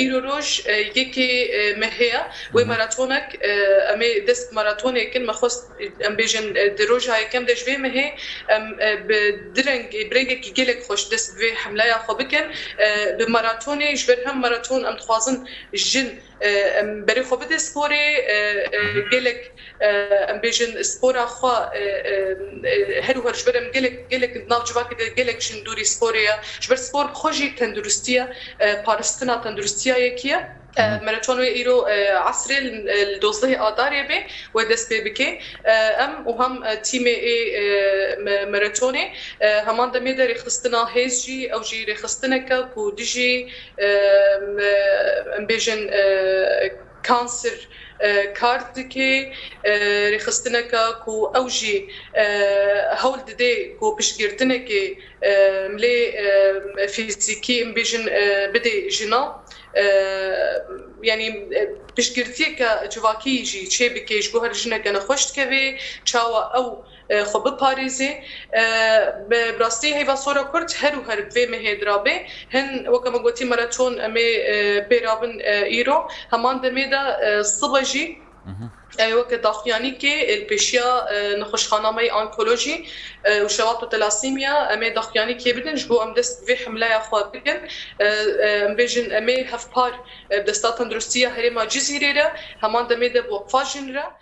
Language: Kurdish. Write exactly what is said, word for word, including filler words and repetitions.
Îro roj e, yekê e, mehê ye. Wê maratonek, e, em ê dest bi maratonê kin. Me xwest, em bêjin, e, di roja yekem de ji vê mehê em e, bi di rengê, bi rengekî gelek xweş dest bi vê hemleya xwe bikin. E, bi maratonê, ji ber hem maraton em dixwazin jin e, em berê xwe bide sporê, e, e, gelek e, em bêjin spora xwe e, e, e, her û her ji ber em gelek, gelek di nav civakê de gelek jin dûrî sporê ye. Ji ber spor bi xwe jî tenduristî ye, e, paristina tenduristiya yekî ye. E, Maraton wê îro e, esrê li, li dozdehê Adarê bê, wê dest pê bike. E, em û hem e, tîmê ê e, me- maratonê e, heman demê de rêxistina hêz jî, ew jî rêxistineke ku dijî e, me- em bêjin e, kanser e, kar dike, e, rêxistineke ku ew jî e, hewl dide ku piştgirtinekê e, lê e, fîzîkî, em bêjin, e, bidê jina. E, yanî e, piştgirtiyeke civakî jî çê bike, ji bo her jineke nexweş dikeve, çawa ew e, xwe biparêze. E, bi, bi rastî heyva sora Kurd her û her bi vê mehê dirabe. Hin, weke me gotî, maraton em ê e, pê rabin e, îro. Heman demê de e, sibe jî e, weke daxuyanîkê e, li pêşiya e, nexweşxana me yê onkolojî e, û şewat û telasîmiya em ê daxuyanîkê bidin, ji bo em dest bi vê hemleya xwe bikin. E, e, em bêjin, em ê hevpar e, bi desta tenduristiya herêma Cizîrê re, heman demê de bi Weqfa Jin re.